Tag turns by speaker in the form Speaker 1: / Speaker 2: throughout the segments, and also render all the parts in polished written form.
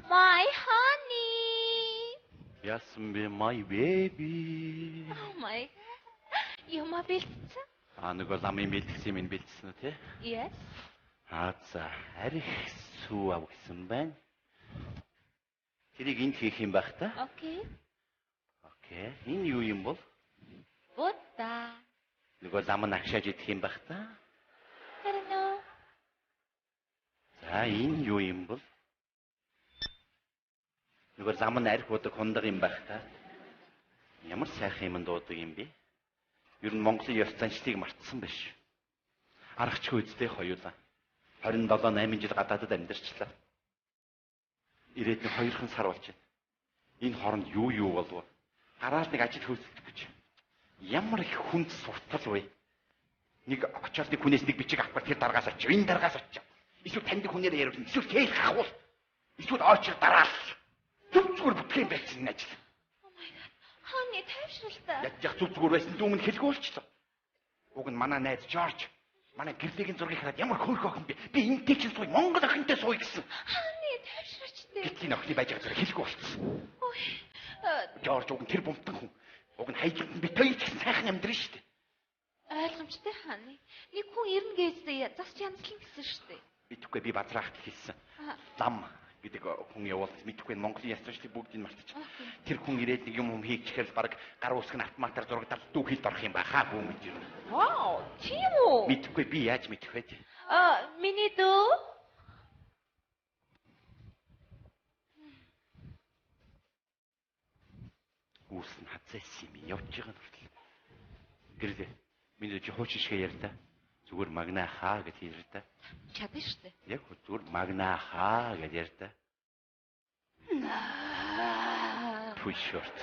Speaker 1: My honey.
Speaker 2: Яасан бэ, my baby?
Speaker 1: Oh my god. Юма бэлдсэн?
Speaker 2: Аа, нөгөө ламын бэлдсэн юм бэлдсэн үү те?
Speaker 1: Yes.
Speaker 2: Аа за, арх сүү ав гэсэн байна. Тэрийг энд хийх юм байх та?
Speaker 1: Okay.
Speaker 2: Okay. Энэ юу юм бол?
Speaker 1: Будда.
Speaker 2: Нөгөө лам нь агшааж идэх юм байх та?
Speaker 1: I don't know.
Speaker 2: За, энэ юу юм бол? Нөгөө лам нь арх удаг хундаг юм байх та? Ямар сайхан юм дуудаг юм бэ? Ер нь Монголын ёс заншлыг мартсан биш. Аргачгүй үстэй хоёулаа. 27 8 жил гадаадад амьдарчлаа. Ирээд нэг 2 сар болж байна. Энэ хооронд юу юу болов? Гараал нэг ажил хөөцөлдөх гэж. Ямар их хүнд суртал вэ? Нэг очоод нэг хүнээс нэг бичиг авах тэр даргаас очив. Энэ даргаас очив. Эсвэл таньдаг хүнээр яриулна. Эсвэл хээлх ахвал. Эсвэл очир дараал. Зүг зүгээр бүтэх юм байсан энэ ажил.
Speaker 1: Oh my god. Honey, тайвшралтай.
Speaker 2: Яаж яг зүг зүгээр байсан дүүмэн хэлгүй болчлоо. Уг нь манай найз Жорж манай гэрлэгийн зургийг хараад ямар хөөрхөн охин бэ? Би энтэй чинь сууя, Монгол охинтой сууя гэсэн.
Speaker 1: Honey, тайвшраач дээ.
Speaker 2: Гэтэл энэ охины байж байгаа зэрэг хэлгүй болчихсон.
Speaker 1: Ой.
Speaker 2: Жорж уг нь тэр бумтан хүн. Уг нь хайжанд нь бит хоёр ч гэсэн сайхан амьдрын шүү дээ.
Speaker 1: Ойлгомжтой honey. Нэг хүн ирнэ гээжтэй засч янзлан гэсэн шүү дээ.
Speaker 2: Мэдэхгүй би базраахт хэлсэн. Лам гэдэг хүн явуул мэдэхгүй Монголын яс заншлыг бүгдийг мартчих. Тэр хүн ирээд нэг юм хийчихээр л баг гар үсг нь автоматар зурагдал дүү хилд орох юм баха бүү мэж ирнэ.
Speaker 1: Вау, тийм үү?
Speaker 2: Мэдэхгүй би яаж мэдэх вэ?
Speaker 1: Аа, миний дүү.
Speaker 2: Үүс нь хазайсан юм явж байгаа нь хүртэл. Гэрлээ. Миний чи хуучин шигэ ярьта. Зүгээр магнаа хаа гэж ярьта.
Speaker 1: Чадна шүү дээ.
Speaker 2: Яг зүгээр магнаа хаа гэж ярьта. Too short.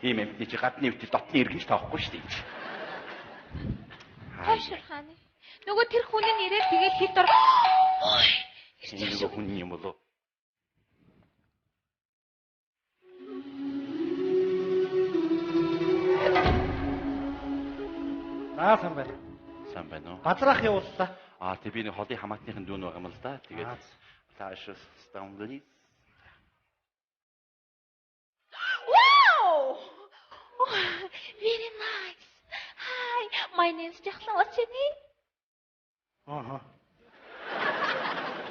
Speaker 2: Ийм юмны чи гадны үтэл дотны иргэн ч тоохгүй шүү дээ.
Speaker 1: Тайвшир хааны. Нөгөө тэр хүн нь ирээд тэгээд хилд ор. Ой.
Speaker 2: Энэ нөгөө хүн юм болов?
Speaker 3: За сайн байна.
Speaker 2: Сайн байна уу?
Speaker 3: Базраах явууллаа.
Speaker 2: Аа тэг би нэг холын хамаатныхын дүүн байгаа юм л да. Тэгээд тааш стамблис.
Speaker 1: Wow! Very nice. Hi, my name is Jacqueline. What's your name?
Speaker 3: Аа.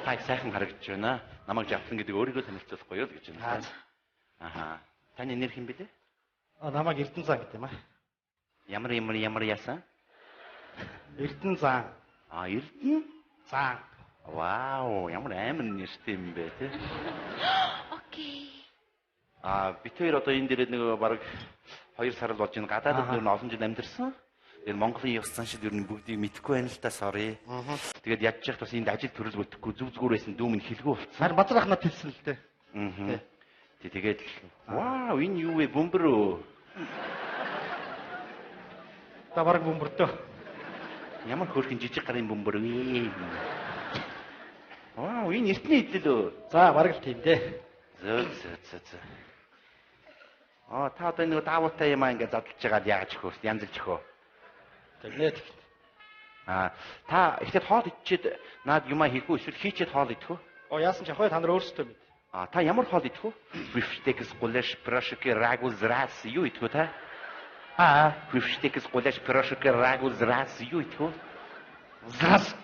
Speaker 2: Та их сайхан харагдаж байна. Намайг Жавхлан гэдэг өөрийгөө танилцуулахгүй юу л гэж байна. Аха. Таны нэр хэн бэ лээ?
Speaker 3: Аа, намайг Эрдэнэ зан гэдэг юм аа.
Speaker 2: Ямар ямар ямар яасан?
Speaker 3: Эрдэнэ зан.
Speaker 2: Аа, Эрдэнэ
Speaker 3: зан.
Speaker 2: Вау, ямар амар нэртэй юм бэ те.
Speaker 1: Okay.
Speaker 2: Аа, бит хоёр одоо энэ дээрээ нэг баг 2 сар л болж байна. Гадаадд ер нь олон жил амьдарсан. Тэгээд Монголын ёс заншил ер нь бүгдийг мэдэхгүй байна л да, sorry. Тэгээд ядж яхад бас энд ажил төрөл бүтэхгүй зүг зүгээр байсан дүүм нь хэлгүй болцсон.
Speaker 3: Харин базраах надад хэлсэн л дээ.
Speaker 2: Аа. Тэгээд вау, энэ юу вэ? Бөмбөр үү?
Speaker 3: За бараг бөмбөртөө.
Speaker 2: Ямар хөөрхөн жижиг гарын бөмбөр вэ? Вау, энэ эртний идэл үү?
Speaker 3: За бараг л тийм дээ.
Speaker 2: Зөө зөө зөө зөө. Аа, та одоо нэг даавуутай юм аа ингэ задлж байгаад яаж хөө? Янзлж хөө.
Speaker 3: Тэгнэ тэгт.
Speaker 2: Аа, та эхлээд хоол идчихэд наад юмаа хийх үү эсвэл хийчихэд хоол идэх үү?
Speaker 3: Оо, яасан ч явах, та нар өөрсдөө мэд.
Speaker 2: Аа, та ямар хоол идэх вэ? Бифштекс, гулаш, пирошки, рагу, зрас юу идэх вэ та?
Speaker 3: Аа,
Speaker 2: бифштекс, гулаш, пирошки, рагу, зрас юу идэх вэ?
Speaker 3: Зрас.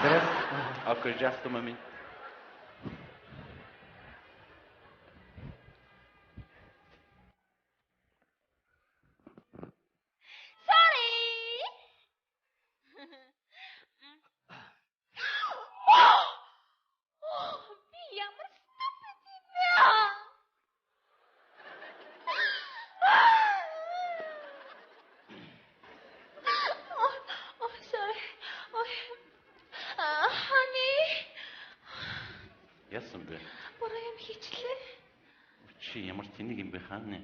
Speaker 2: Зрас. Okay, just a moment.
Speaker 1: Sorry. Би ямар stupid юм бэ? Oh, sorry. Oh, honey.
Speaker 2: Яасан бэ?
Speaker 1: Буруу юм хийчлээ.
Speaker 2: Чи ямар тэнэг юм бэ хаана?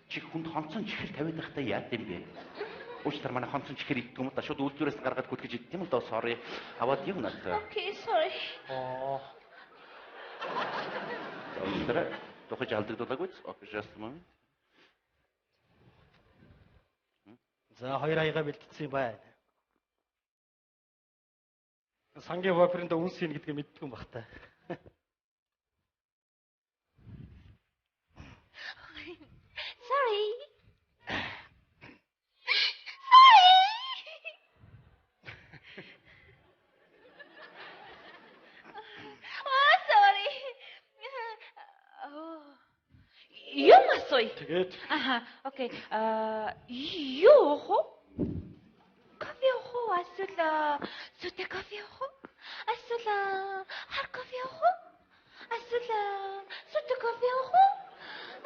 Speaker 2: Чи хүнд хонцон чихэр тавиад байхдаа яад юм бэ? Уучлаарай, манай хонцон чихэр иддэг юм да. Шууд үйлдвэрээс гаргаад гүтгэж иддэг юм л доо, sorry. Аваад юм надад.
Speaker 1: Okay, sorry.
Speaker 3: Оо.
Speaker 2: Уучлаарай. Тухайж алдагдуулаагүй. Okay, just a moment.
Speaker 3: За хоёр аяга бэлтцсэн юм байна. Сангийн бойфренд үнс хийн гэдгийг мэддэг юм бах та.
Speaker 1: Sorry. Sorry. Oh, sorry. Oh. Юм асууя.
Speaker 3: Тэгээд
Speaker 1: Аха, okay. Аа, юу уух уу? Кофе уух уу? Эсвэл зүйтэй кофе уух уу? Эсвэл хар кофе уух уу? Эсвэл зүйтэй кофе уух уу?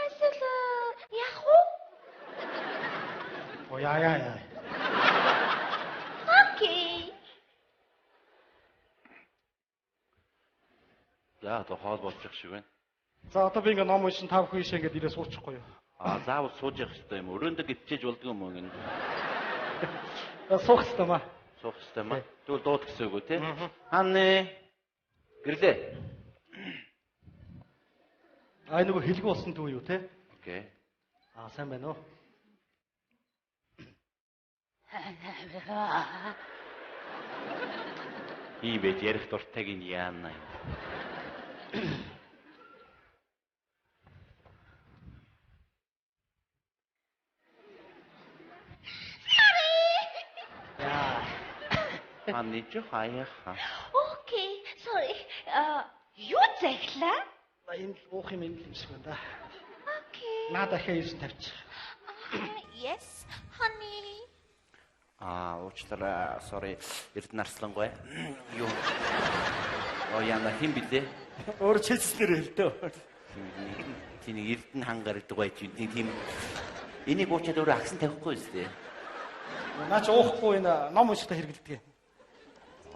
Speaker 1: Эсвэл яах уу?
Speaker 3: Оо яа яа яа.
Speaker 1: Okay.
Speaker 2: За одоо хоол болчих шиг байна.
Speaker 3: За одоо би ингээ ном уншин та бүхэн ийшээ ингээд ирээ суучихгүй юу?
Speaker 2: А заавал сууж явах хэрэгтэй юм. Өрөөндөө гिचээж болдгоо юм уу ингэ?
Speaker 3: Суух хэрэгтэй маа.
Speaker 2: Суух хэрэгтэй маа. Тэгвэл дууд гэсэн үг үү те? Ханны гэрлээ.
Speaker 3: А нөгөө хэлгүй болсон дүү юу те?
Speaker 2: Okay.
Speaker 3: А сайн байна уу?
Speaker 2: Ийм байж ярих дуртайг нь яана юм.
Speaker 3: Яа.
Speaker 2: Ханны ч хаяха.
Speaker 1: Okay, sorry. Аа, юу захилаа?
Speaker 3: Энэ л уух юм юм шиг байна да.
Speaker 1: Okay.
Speaker 3: Наа дахиад 9 тавьчих.
Speaker 1: Yes, honey.
Speaker 2: А уучлаарай. Sorry. Эрдэнэ Арслангой. Юу? Оо яна хэн блэ?
Speaker 3: Өөр чийцлэр хэлдөө.
Speaker 2: Тийм нэг Эрдэнэ хан гардаг байж нэг тийм энийг уучаад өөрөө агсан тавихгүй үстэй.
Speaker 3: Наа чи уухгүй энэ ном уншихтаа хэрэгэлдэг.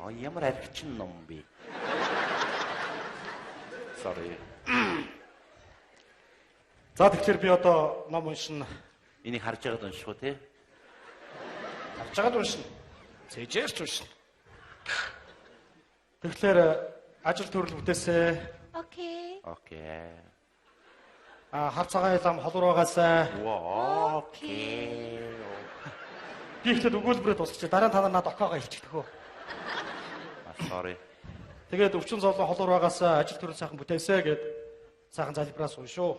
Speaker 2: Аа ямар архичин ном бэ? Sorry.
Speaker 3: За тэгэхээр би одоо ном уншина.
Speaker 2: Энийг харж байгаад унших уу те?
Speaker 3: Харж байгаад уншина. Цэжээрч уншина. Тэгэхээр ажил төрөл бүтээсээ.
Speaker 1: Okay.
Speaker 2: Okay.
Speaker 3: А хар цагаан лам холуур байгаасай.
Speaker 2: Okay.
Speaker 3: Би ихтэй өгүүлбэрээ дуусчих. Дараа нь та нар надад окоогоо хэлчихдэг хөө.
Speaker 2: Sorry.
Speaker 3: Тэгээд өвчин зовлон холуур байгаасай, ажил төрөл сайхан бүтээсэй гэд сайхан залбираас уншуу.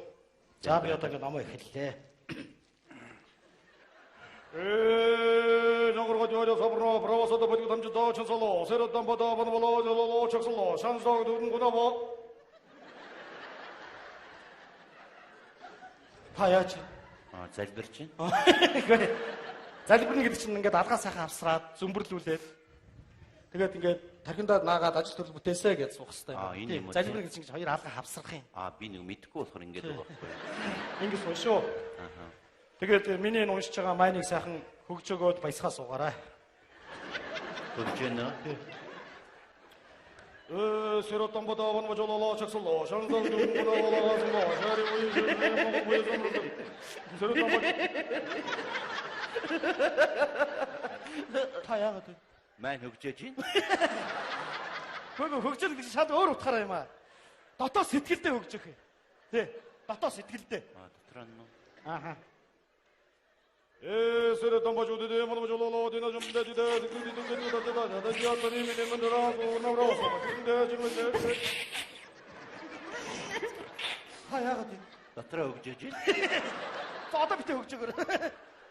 Speaker 3: За би одоо ингэ номоо эхэллээ. Ногорго жоо собро правосодо бодго дамждо чонсоло серодон бодо бонболо жололо чоксоло шансог дүрэн гунаво. Та яаж?
Speaker 2: А залбирч байна.
Speaker 3: Үгүй. Залбирна гэдэг чинь ингээд алгаа сайхан авсраад зөмбөрлүүлээд тэгээд ингээд тархиндаа наагаад ажил төрөл бүтээсэй гэж суух хэрэгтэй
Speaker 2: Аа, энэ юм уу,
Speaker 3: Залбирна гэдэг чинь хоёр алгаа хавсрах юм.
Speaker 2: А би нэг мэдхгүй болохоор ингээд байгаа байхгүй юу?
Speaker 3: Ингээд суу шүү.
Speaker 2: Аха.
Speaker 3: Тэгээд миний энэ уншиж байгаа майныг сайхан хөгжөөгөөд баясгаа суугаарай.
Speaker 2: Хөгж байна уу?
Speaker 3: Сэротон бодо бон божололо чаксоло шанзал дүн бололо соло шари уи шари сэротон бод. Та яагаад вэ?
Speaker 2: Маань хөгжөөж байна.
Speaker 3: Хөөг хөгжил гэж шал өөр утгаараа юм аа. Дотоо сэтгэлдээ хөгжих. Тэ. Дотоо сэтгэлдээ.
Speaker 2: А дотор нь.
Speaker 3: Аха. Сэротон божудэ мон божололо дина жумдэ дидэ дидэ дидэ дидэ дидэ дидэ дидэ дидэ дидэ. Та яагаад вэ?
Speaker 2: Дотроо хөгжөөж байна.
Speaker 3: За одоо битээ хөгжөөгөр.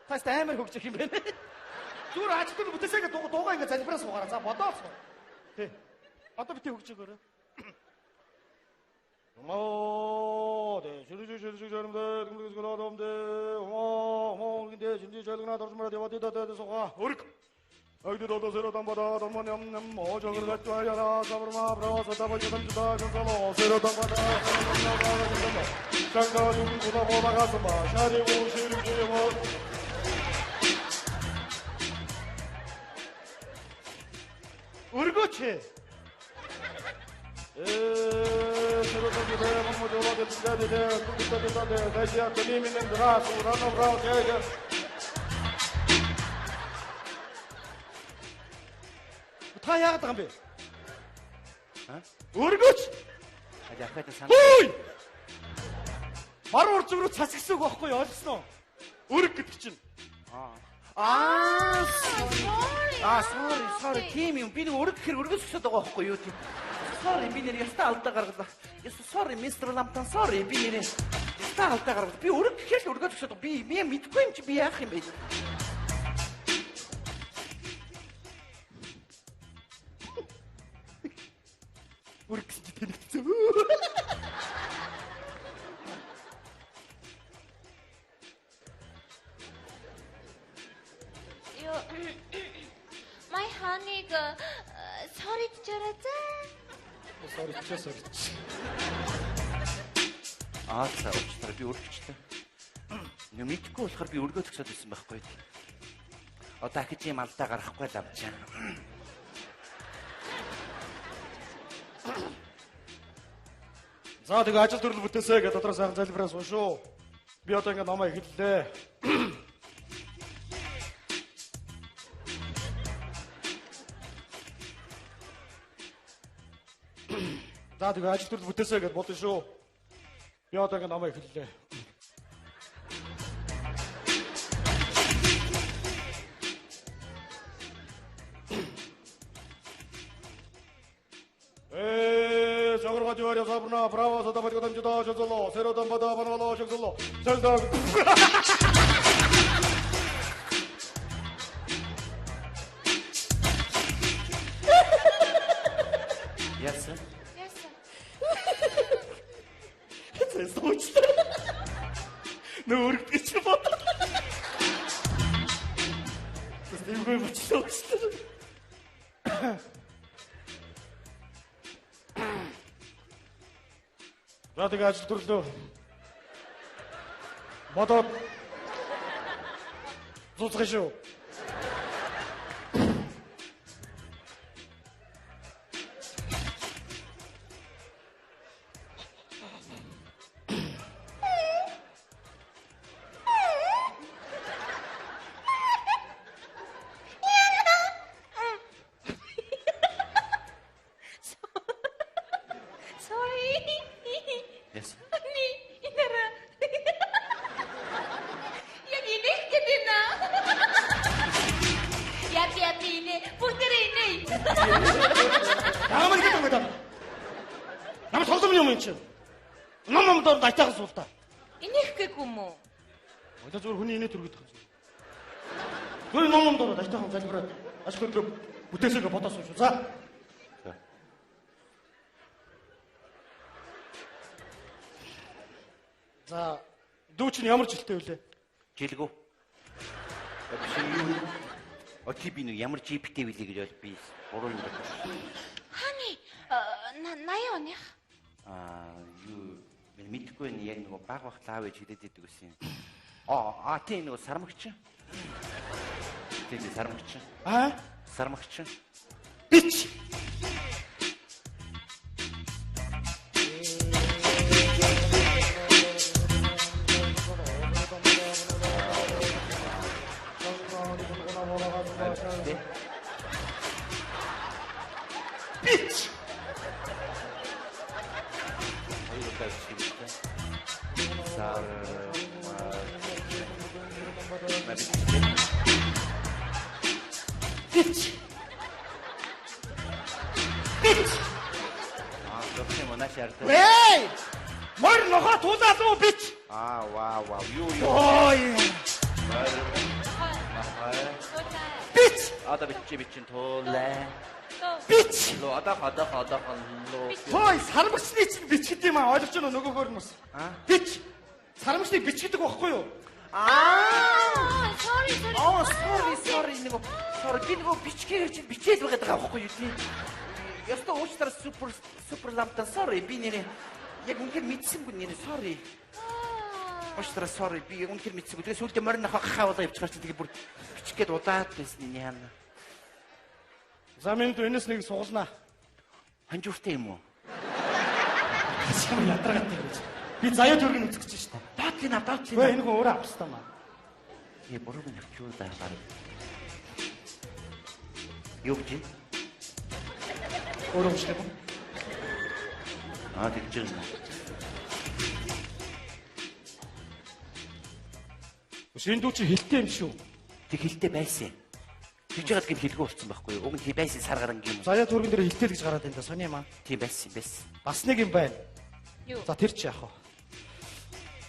Speaker 3: Таас амар хөгжих юм байна. Зүгээр ажил төр бүтээсээ дууга дууга ингэ залбираа суугаараа. За бодоо суу. Тэ. Одоо битээ хөгжөөгөр. Моо дэ шүрү шүрү шүрү дэ дүнг дэ мо мо гинде шинди шалгна доржмара девати дэ дэ суга өрг. Агди додо серо дамбада дамма ням ням мо жогр гатва яра сабрма браво сата божо дамжда шансало серо дамбада чанга юн куда бога сама шари у шири шири мо. Өргөөч. Та яагаад байгаа юм бэ?
Speaker 2: А?
Speaker 3: Өргөөч.
Speaker 2: А яхад сан.
Speaker 3: Хүй! Баруун урд зүг рүү цас гэсэн үг байхгүй юу? Ойлгосноо? Өрг гэдэг чинь.
Speaker 2: Аа.
Speaker 4: Аа,
Speaker 1: Sorry.
Speaker 4: Аа, sorry, sorry. Тийм юм. Би нэг өрг гэхэр өргөс өсөд байгаа байхгүй юу тийм. Sorry, би нэр ястаа алдаа гаргалаа. Sorry, Mr. Ламтан, sorry. Би нэр ястаа алдаа гаргалаа. Би өрг гэхэр л өргөс өсөд. Би мэдгүй юм чи би яах юм бэ?
Speaker 3: Өрг гэсэн чи тэнэгдсэн.
Speaker 1: Юу My honey sorry чараа.
Speaker 3: Sorry чи sorry.
Speaker 2: Аа за уучлаарай би өргөчлээ. Нэ мэдхгүй болохоор би өргөө төгсөөд байсан байхгүй. Одоо ахиж юм алдаа гаргахгүй л авчаа.
Speaker 3: За тэгээ ажил төрөл бүтээсэй гэж дотроо сайхан залбираа суу шүү. Би одоо ингээ номоо эхэллээ. За тэгээ ажил төрөл бүтээсэй гэж бодно шүү. Би одоо ингээ номоо эхэллээ. 저거로 가지고 브라보 서다 버리고 던지다 저절로 새로 덤바다 바나로 저절로 절다
Speaker 2: Яасан?
Speaker 1: Яасан?
Speaker 3: Суучлаа. Нөө өргөдөг чи бод. Тэсгүй бочлоо уучлаа. За тэгээ ажил төрлөө. Бодоод зуцгах шүү.
Speaker 1: Sorry.
Speaker 2: Яасан?
Speaker 1: Ни инара. Яг инех гэдэг нэ. Яп яп инэ бүгдээрээ инээ.
Speaker 3: Ямар гэдэг юм бэ? Ямар тоглоом юм энэ чинь? Ном ном доор айтайхан суул та.
Speaker 1: Инех гэгүй юм уу?
Speaker 3: Одоо зүгээр хүний инээ төргөдөх юм. Зүгээр ном ном доор айтайхан залбираад ажил хөдлөө бүтээсэгээ бодоо сууж. За.
Speaker 2: За.
Speaker 3: За дүү чинь ямар жилтэй вүлээ?
Speaker 2: Жилгүү. Биш юу? Оти би нэг ямар GPT вүлээ гэж бол би буруу юм байна.
Speaker 1: Хани 80 оных.
Speaker 2: Аа юу би мэдхгүй нь яг нөгөө баг бах лав ээж хэлээд идэг гэсэн юм. Аа тийм нөгөө сармагч. Тийм сармагч.
Speaker 3: Аа?
Speaker 2: Сармагч.
Speaker 3: Бич. Бич.
Speaker 2: Хоёр удаа бичсэн. Сар
Speaker 3: Бич. Бич.
Speaker 2: Аа, зөвхөн юм унаш ярьдаг.
Speaker 3: Эй! Морь нохоо тулаад уу бич.
Speaker 2: Аа, вау, вау. Юу юу.
Speaker 3: Ой. Бич.
Speaker 2: Одоо бичээ бичин туулаа.
Speaker 3: Бич.
Speaker 2: Ло одоо одоо одоо ло.
Speaker 3: Той сармагчны чинь бич гэдэг юм аа ойлгож байна уу нөгөөхөр нь бас.
Speaker 2: Аа?
Speaker 3: Бич. Сармагчны бич гэдэг байхгүй юу?
Speaker 4: Аа!
Speaker 1: Sorry sorry.
Speaker 4: Аа, sorry, sorry нөгөө sorry би нөгөө бичгээр чинь бичээд байгаа даа байхгүй юу тий. Ястаа уучлаарай супер супер ламтан sorry би нэрээ яг үнэхээр мэдсэнгүй нэрээ sorry. Уучлаарай sorry би яг үнэхээр мэдсэнгүй. Тэгээ сүүлдээ морин нохоо гахаа болоо явчихаар чинь тэгээ бүр бичих гээд удаад байсан яана.
Speaker 3: За минь энэс нэг сугалнаа.
Speaker 2: Ханжууртай юм уу?
Speaker 3: Ямар ядаргаатай гэж. Би заяа төргийг үзэх гэж шээ.
Speaker 4: Доотлын ав, доотлын.
Speaker 3: Өө энэ хүн өөрөө авах хэрэгтэй маа.
Speaker 2: Ээ бурууг нь авчуу да баг. Юу гэж?
Speaker 3: Өөрөө унших юм.
Speaker 2: Аа тэгж юм.
Speaker 3: Шинэ дүү чи хэлтэй юм шүү.
Speaker 4: Тэг хилтэй байсан. Тэгж яагаад гин хэлгүй болсон байхгүй юу? Уг нь хий байсан сар гарангийн юм.
Speaker 3: Заяа төргөн дээр хилтэл гэж гараад байна да. Сони юм аа.
Speaker 4: Тийм байсан байсан.
Speaker 3: Бас нэг юм байна.
Speaker 1: Юу?
Speaker 3: За тэр чи яах вэ?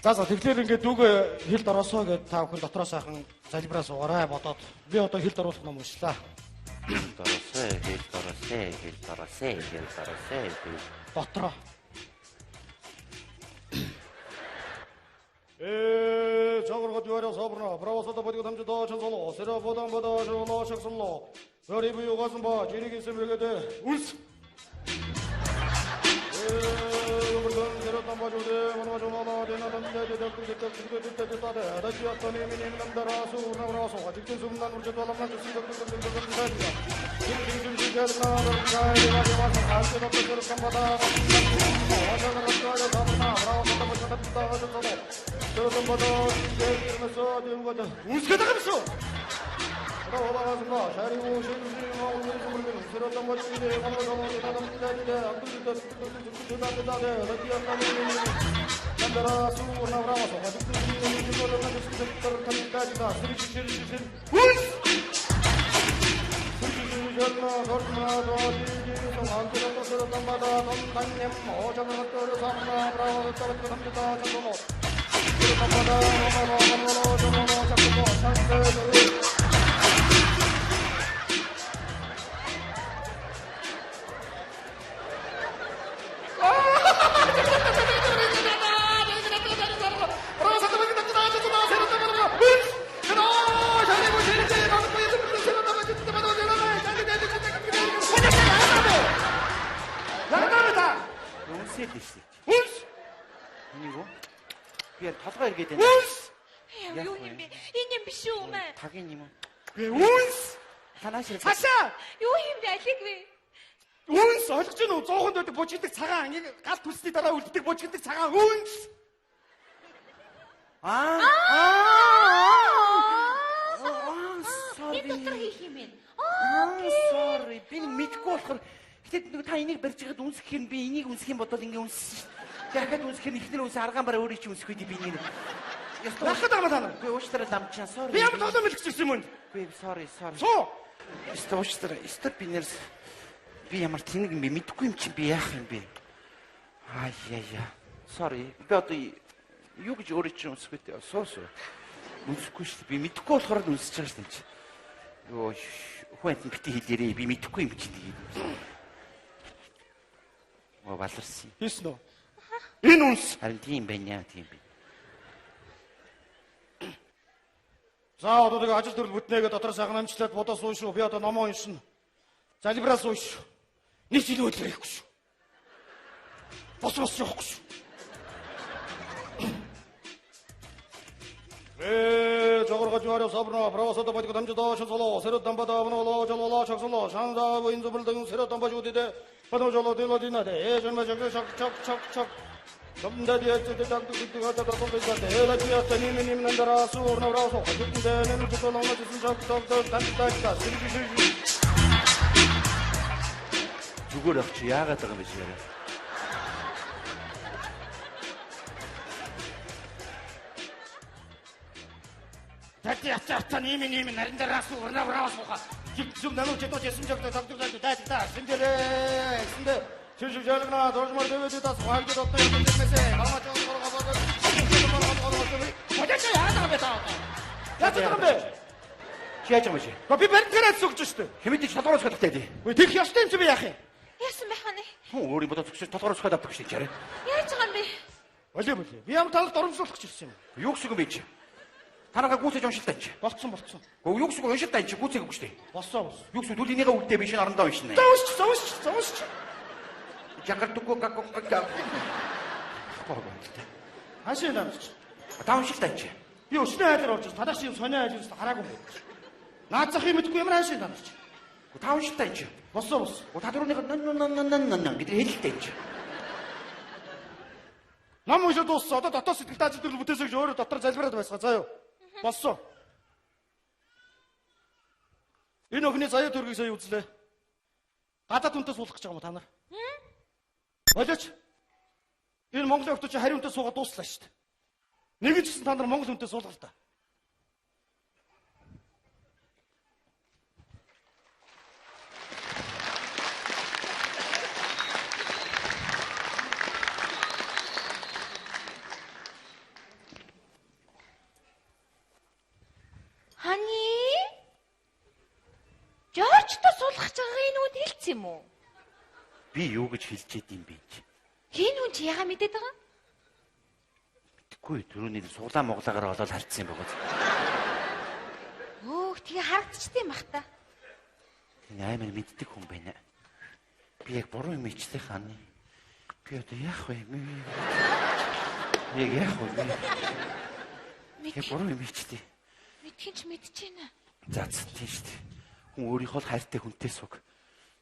Speaker 3: За за тэгэхээр ингээд дүүгээ хилд ороосоо гэд та бүхэн дотроо сайхан залбираа суугаарай бодоод би одоо хилд оруулах ном уншлаа.
Speaker 4: Хилд ороосоо, хилд ороосоо, хилд ороосоо, хилд ороосоо. Хилд.
Speaker 3: Дотроо. 에 저거로 뒤아려 서브나 브라워서도 버티고 담주도 천솔로 세라 보담 보다 저로 샥솔로 별이부 요가슴 바 지리기 스밀게데 울스 에 요불던 세라 담바조데 원와조마마 데나담데 데덕두데덕두데데데다데 다지아토니 미님남다라수 우나브라소 아직도 숨난 우르제도 알람난
Speaker 4: Үнсээд л шүү дээ.
Speaker 3: Үнс!
Speaker 4: Энийг үү? Би яг толгой эргээд байна.
Speaker 3: Үнс!
Speaker 1: Яа, юу юм бэ? Энэ юм биш үү мэ?
Speaker 4: Тагийн юм уу?
Speaker 3: Би үнс!
Speaker 4: Танаа ширээ.
Speaker 3: Цаашаа!
Speaker 1: Юу юм бэ? Алиг вэ?
Speaker 3: Үнс ойлгож байна уу? Зоохонд байдаг бужигдаг цагаан ангийг гал төлсний дараа үлддэг бужигдаг цагаан үнс!
Speaker 4: Аа.
Speaker 1: Аа,
Speaker 4: sorry.
Speaker 1: Энэ дотор хийх юм бэ?
Speaker 4: Аа, sorry. Би нэг мэдгүй болохоор гэтээ нэг та энийг барьж байгаад үнсэх юм би энийг үнсэх юм бодвол ингээ үнссэн шүү дээ. Дахиад үнсэх юм ихнэр үнс аргаан бараа өөрөө чи үнсэх үү би нэг.
Speaker 3: Яах гээд байгаа юм та нар?
Speaker 4: Би уучлаарай ламчаа. Sorry.
Speaker 3: Би ямар тоглоом хэлэх гэсэн юм бэ?
Speaker 4: Би sorry, sorry.
Speaker 3: Суу!
Speaker 4: Өстө уучлаарай. Өстө би нэрс би ямар тэнэг юм бэ? Мэдгүй юм чи би яах юм бэ? Аа яа яа. Sorry. Би одоо юу гэж өөрөө чи үнсэх вэ? Суу суу. Үнсэхгүй шүү дээ. Би мэдхгүй болохоор л үнсэж байгаа шүү дээ. Йоо хүн амт бити хэлээрээ. Би мэдхгүй юм чи тэгээд. Оо баларсан.
Speaker 3: Хийсэн үү? Энэ үнс.
Speaker 4: Харин тийм байна тийм байна.
Speaker 3: За одоо тэгээ ажил төрөл бүтнээгээ дотор сайхан амжилтад бодоо сууш шүү. Би одоо номоо уншина. Залбираа сууш шүү. Нэг жил өдөр хийхгүй шүү. Бос бос явахгүй шүү. 에 저거로 가지고 서브나 브라워서도 버티고 담주도 션솔로 새로 담바다 번호로 절로로 착솔로 상자 인수불 등 새로 담바주고 되되 번호 절로 들러디나데 전마 적적 착착착 점다디에
Speaker 4: Зүгээр ах чи яагаад байгаа юм бэ чи яриа? Чи яаж байгаа юм бэ чи?
Speaker 3: Би баримтаараа зүгж шүү дээ.
Speaker 4: Хэмэд чи толгоороо цохиод автай тий.
Speaker 3: Үгүй тэгэх ёстой юм чи би яах юм?
Speaker 1: Яасан байх вэ?
Speaker 4: Хүн өөр юм бодоо цогцож толгоороо цохиод авдаг шүү дээ.
Speaker 1: Яаж байгаа юм бэ?
Speaker 3: Болио болио. Би ямар талд доромжлуулах гэж ирсэн юм.
Speaker 4: Юу гэсэн юм бэ чи? Танага гүйцэж уншилтаа чи.
Speaker 3: Болцсон болцсон.
Speaker 4: Гөө юу гэсэн үг уншилтаа чи гүйцээгүй шүү дээ.
Speaker 3: Болсон болсон.
Speaker 4: Юу гэсэн түл энийгээ үгдээ би шинэ орондоо уншина.
Speaker 3: За уншч, за уншч, за уншч.
Speaker 4: Жангардуггүй гаг гаг.
Speaker 3: Хаашаа намч.
Speaker 4: Та уншилтаа чи.
Speaker 3: Би өснөө айлаар орж ирсэн. Танаас юм сонио айл юус хараагүй юм байна. Наад зах юм мэдгүй ямар хаашаа намч.
Speaker 4: Та уншилтаа чи.
Speaker 3: Болсон болсон.
Speaker 4: Та дөрөвнийх нэн нэн нэн нэн нэн нэн гэдэг хэлэлтэй чи.
Speaker 3: Нам уншаад дууссан. Одоо дотоод сэтгэл дааж төрөл бүтээсэй гэж өөрөө дотор залбираад байсгаа. За юу. Болсон. Энэ охины заяа төргийг сая үзлээ. Гадаад хүнтэй суулгах гэж байгаа юм уу та нар? Болооч. Энэ Монголын охтууд чи хариу хүнтэй суугаад дууслаа шүү дээ. Нэг ч гэсэн та нар Монгол хүнтэй суулгал та.
Speaker 1: Хани? Жоржтой суулгах байгаа энэ үнд хэлсэн юм уу?
Speaker 2: Би юу гэж хэлж идэм бэ чи?
Speaker 1: Энэ хүн чи яга мэдээд байгаа?
Speaker 2: Мэдгүй түрүүний суглаа моглаагаар олоод харцсан юм байгаа.
Speaker 1: Өөх тэгээ харагдчихдээ юм бах та.
Speaker 2: Энэ амар мэддэг хүн байна. Би яг буруу юм ичлээ ханы. Би одоо яах вэ? Яг яах вэ? Яг буруу юм ичлээ.
Speaker 1: Мэдхин ч мэдчихэв.
Speaker 2: За тийм шүү дээ. Хүн өөрийнхөө л хайртай хүнтэй суг.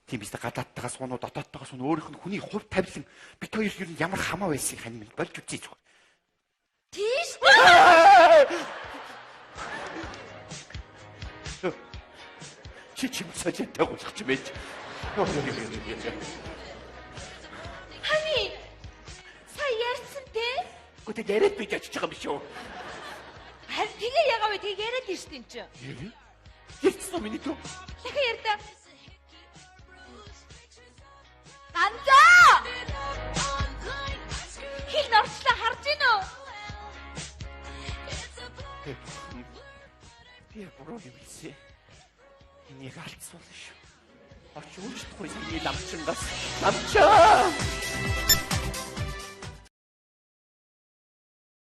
Speaker 2: Тийм биз дээ гадаадтайгаа суунуу дотоодтойгоо суун өөрийнх нь хүний хувь тавилан бит хоёр ер нь ямар хамаа байсыг хань минь болж үзье зүгээр.
Speaker 1: Тийм шүү дээ.
Speaker 2: Чи чим сажаатай гулах ч юм байж.
Speaker 1: Хани. Сая ярьсан те?
Speaker 2: Гэхдээ яриад би очиж байгаа юм биш үү?
Speaker 1: Харин тэгээ ягаа вэ? Тэгээ яриад нь шүү дээ эн чинь.
Speaker 2: Ярьсан уу миний төв?
Speaker 1: Дахин ярьдаа. Ганзаа! Хил норчлоо харж гин үү?
Speaker 2: Би буруу юм хэлсэн. Энийг алдсуулна шүү. Орч үүрчихгүй миний ламчингаас. Ламчаа!